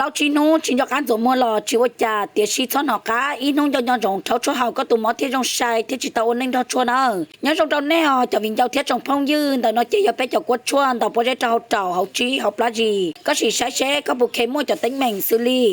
Tau tsib hnub tsis nco qab ntxuav muag los tsis ua cas, tiam sis txhob hnov qab, ib hnub nco nco ntsoov rhaub tshuaj haus koj tus mov thiaj zoo sai thiab tsis tau ua neej nrog tshuaj nawb. Nyob zoo rau nej os cov viv ncaus thiab tsoom phooj ywg, ntawm no ces yog peb cov kuab tshuaj ntaus pob zeb rau hauv raum, hauv tsib, hauv plab zis. Koj sim saib seb koj puas kheev muaj cov teeb meem xws li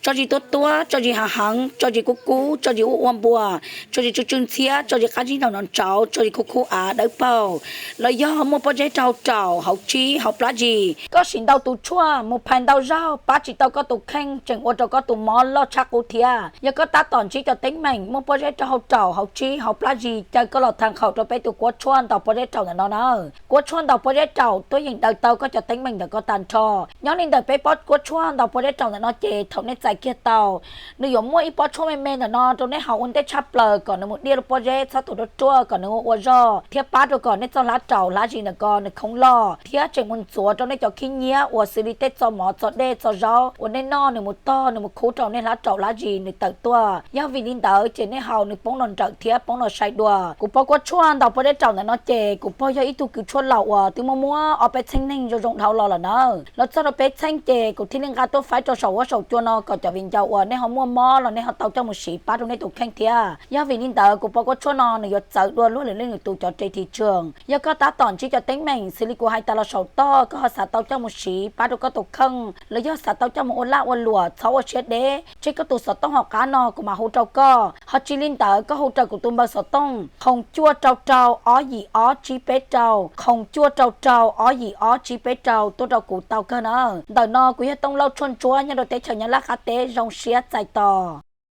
tso zis tuab tuab, tso zis hav heev, tso zis kub kub, tso zis ua ua npuas, tso zis tsw tsw ntxhiab, tso zis qab zib ntaus nov ntsauv, tso zis khuv khuv av dawb paug, los yog muaj pob zeb rau hauv raum, hauv tsib, hauv plab zis. Koj sim ntaus tus tshuaj mus phais ntau zaug pab tsis tau koj tus kheej, tseem ua rau koj tus mov loj tshaj qub thiab. Yog koj tab tom ntsib cov teeb meem muaj pob zeb rau hauv raum, hauv tsib, hauv plab zis, caw koj los tham khaum rau peb tus kuab tshuaj ntaus pob zeb raum ntawm no na. Kuab tshuaj ntaus pob zeb raum tuaj yeem daws tau koj cov teeb meem ntawm koj tag nrho. Nyob li ntawm peb pob kuab tshuaj ntaus pob zeb raum ntawm no ces thaum nej txais kiag tau, nws yuav muaj ib pob tshuaj me me ntawm no rau nej haus ua ntej tshaj plaws kom nws mus diaj lub pob zeb txhob tu ruaj ruaj, kom nws ua ua zog thiab pab rau kom nej txoj hlab raum hlab zis ntawm ko nws khoob loj, thiab tseem mus ntxuav rau nej cov khib nyiab uas xws li tej txoj mov txoj dej txoj zaub uas nej noj nws mus tog nws mus khub rau nej hlab raum hlab zis nws tawm tuaj. Yog vim li ntawd ces nej haus nws poob los nrawm thiab poob los sai dua. Kuv pob kuab tshuaj ntaus pob zeb raum ntawm no ces kuv pog yog ib tug kws tshuaj laus uas twb muaj muab ob peb txheej neeg zoo zoo dhau los lawm na. Los txog rau peb txheej ces kuv thiaj li nqa tuaj faib rau saum huab saum cua no kom cov viv ncaus uas nej ho muaj mob los nej ho tau coj mus siv pab rau nej tus kheej thiab. Yog vim li ntawd kuv pob kuab tshuaj no nws yuav txawv dua luag lwm leej lwm tus cov res thim tshwm. Yog koj tab tom ntsib cov teeb meem xws li kuv hais tas los saum toj, koj ho xav tau coj mus siv pab rau koj tus kheej, los yog xav tau coj mus ua laj ua luam, txhob ua siab deb, tseg koj tus xov tooj hauv qab no kuv mam hu rau koj. Ho tsis li ntawd koj hu raws kuv tus npawb xov tooj, khoom cuaj rau rau ob yim ob tsib peb rau, khoom cuaj rau rau ob yim ob tsib peb rau tuaj rau kuv tau kawg na. Ntawm no kuv yog Tooj Lauj Tshuaj Ntsuab nyob rau teb chaws Nyab Laj qab teb, zoo siab txais tos.